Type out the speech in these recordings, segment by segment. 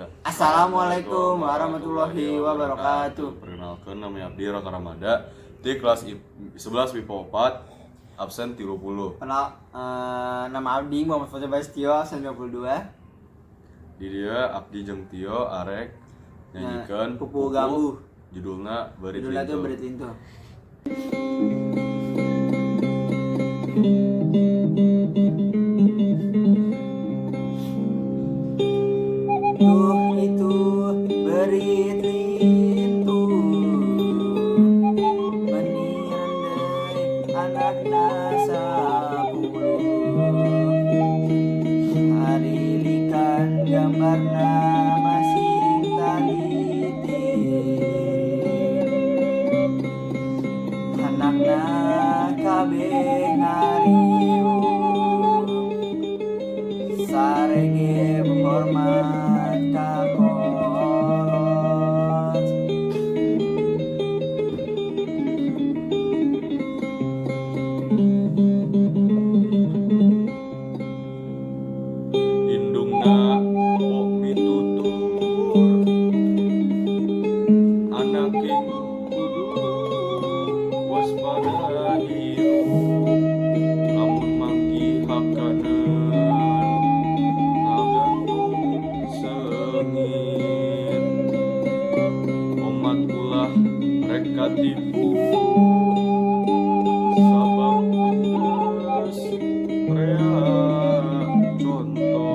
Tiga. Assalamualaikum warahmatullahi wabarakatuh. Perkenalkan, namanya Abdi Raka Ramada di kelas 11 MIPA 4, absen 30. Kenal, nama Abdi Muhammad Fajar Bastio, absen 22. Di dieu Abdi jeung Tio arek nyanyikan Pupuh Gambuh. Judulna Beurit Judulnya tuh Lintuh. Beurit Lintuh. Tuh itu beurit lintuh, meni rendey anakna 10, harilikan gambarna masing taliti, anakna kabeh ngariung, saregep hormat ka kolot. Indungna pok mitutur, anaking kudu waspada hirup, lamun manggih hakaneun ngagantung seungit, omat ulah rek katipu sabab geus rea conto.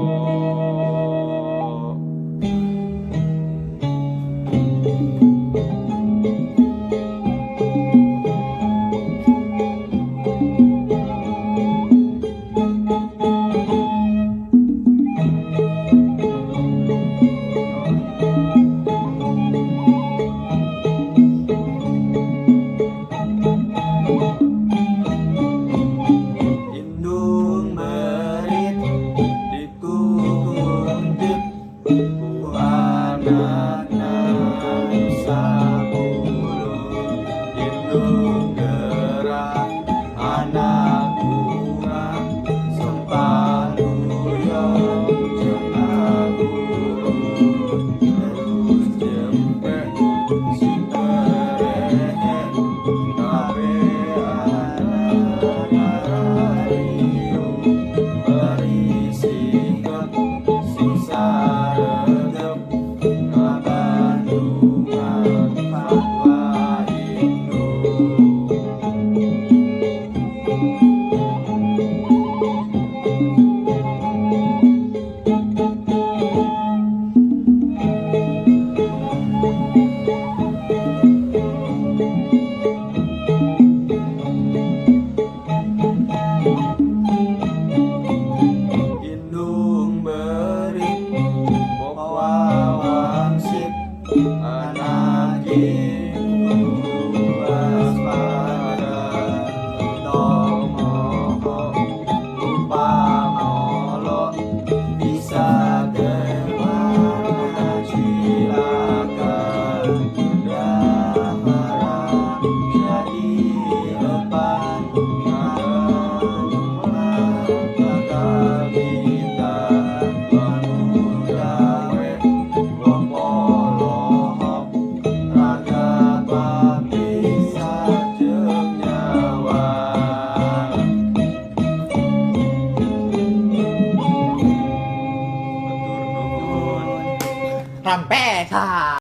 Indung beurit dikukuntip ku anakna 10, indung gerah anak bunga sumpah guyon jeung guru, terus jempe si perehe kabeh anak ngariung, bari sikep sing saregep ngabandungan fatwa indung. Indung beurit wawangsit, anaking kudu waspada, tong moho lupa ngolo, bisa kemana cilaka, dah haram jadi lepan, bakal kita lamun gawe wong polohok, raga papisah jeung nyawa. Hatur nuhun. Rampes.